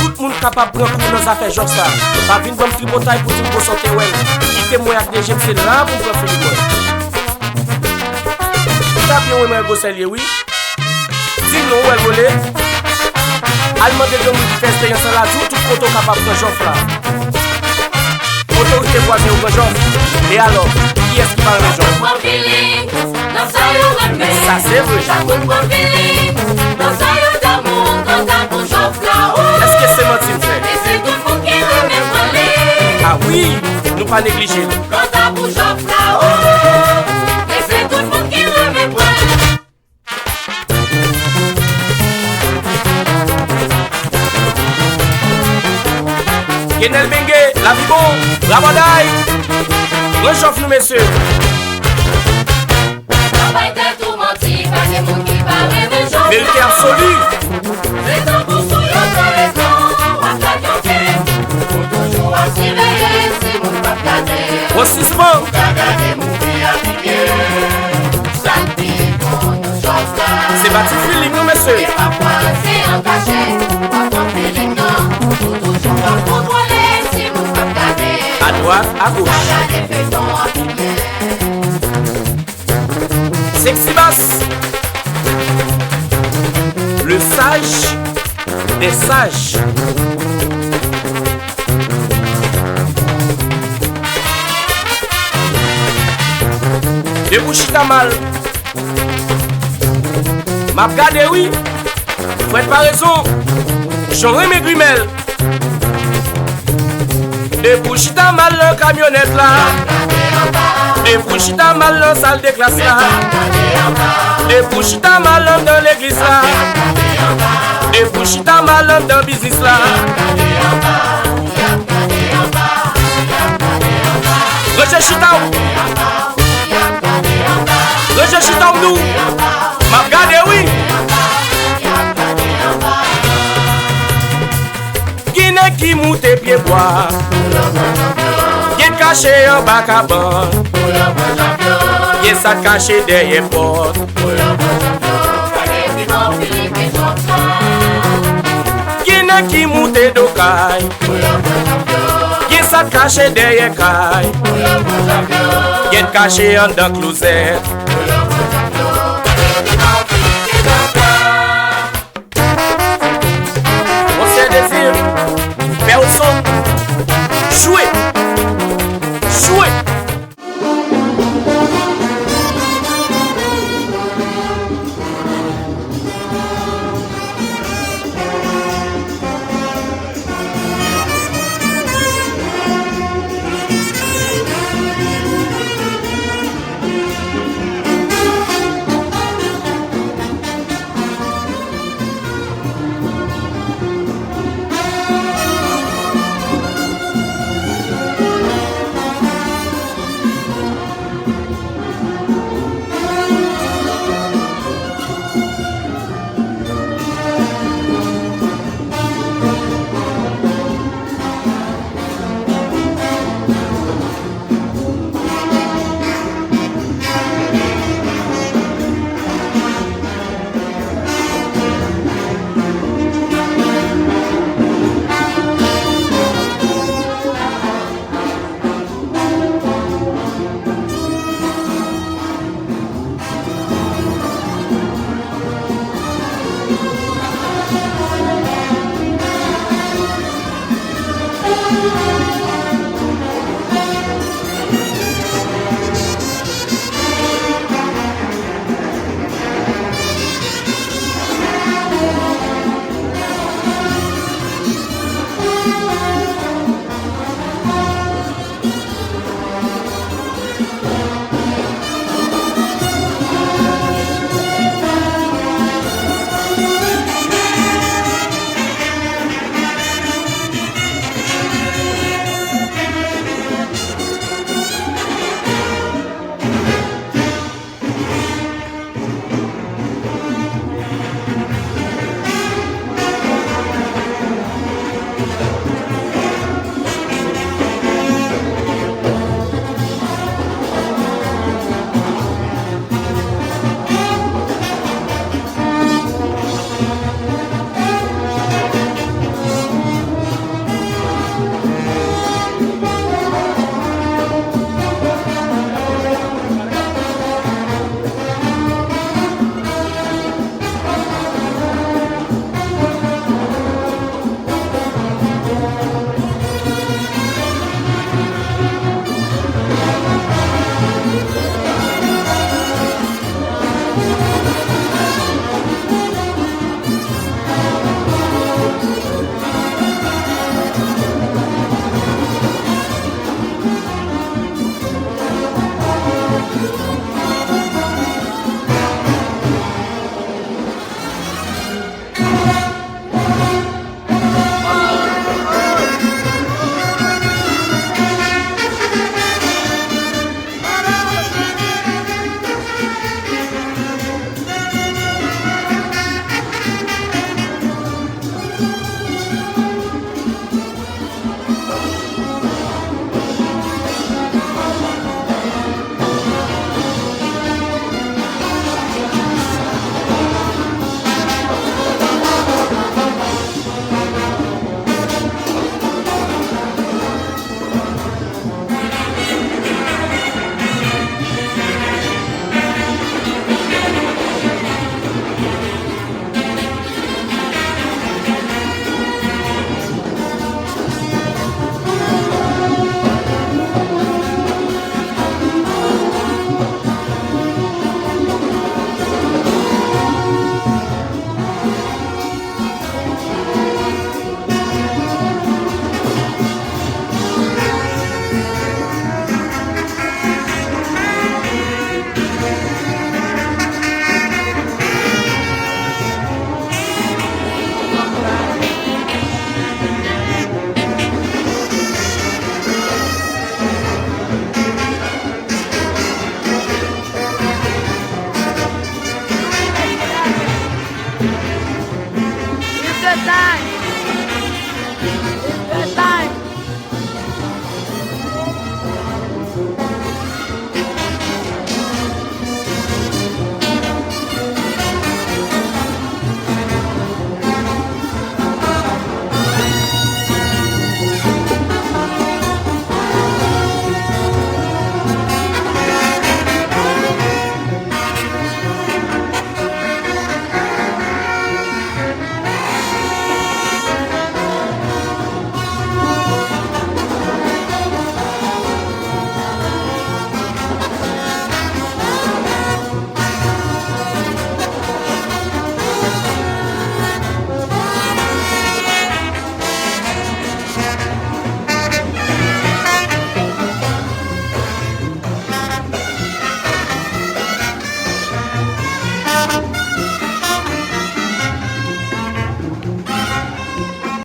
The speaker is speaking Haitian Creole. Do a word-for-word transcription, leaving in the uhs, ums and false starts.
Tout moun kapab pran kou nan zafè jòf sa. Pa vin ban m tripotay pou di m gwosè w te wè l. Kite m wè ak de je m, se la pou m pran figi mwen. Ou ta byen wè mwen gwosè l ye wi. Di m non, ou wè l wole. Al mande granmoun ki fè esperyans lan la, di w tout kote w kapab pran jòf la. Otorite vwazen yo pran jòf. E alò, kiyès ki pa renmen jòf? Sa se vre. Èske se manti m fè? A wi, nou pa neglije l. Kenèl Benge, Lavi Bon, Rabòday, pran jòf nou mesye. Melke Absoli. Bon sispann. Se pa ti filing non mesye. Adwat, agoch. Sexy Bass. Le sage des sages. Depi w chita mal, m ap gade wi. Frèt pa rezon, jan w renmen grimèl. Depi w chita mal nan kamyonèt la. Depi w chita mal nan sal de klas la. Depi w chita mal anndan legliz la. Depi w chita mal anndan biznis la. Ranje chita w. Ranje chita w nou. M ap gade wi. Gen nèg ki moute pye bwa. Gen kache anba kabann. Gen sa k kache dèyè pòt. Gen nèg ki moute do kay. Gen sa k kache dèyè kay. Gen kache anndan klozèt. Monchè Désir, fè w son. Jwe. Jwe. Batay!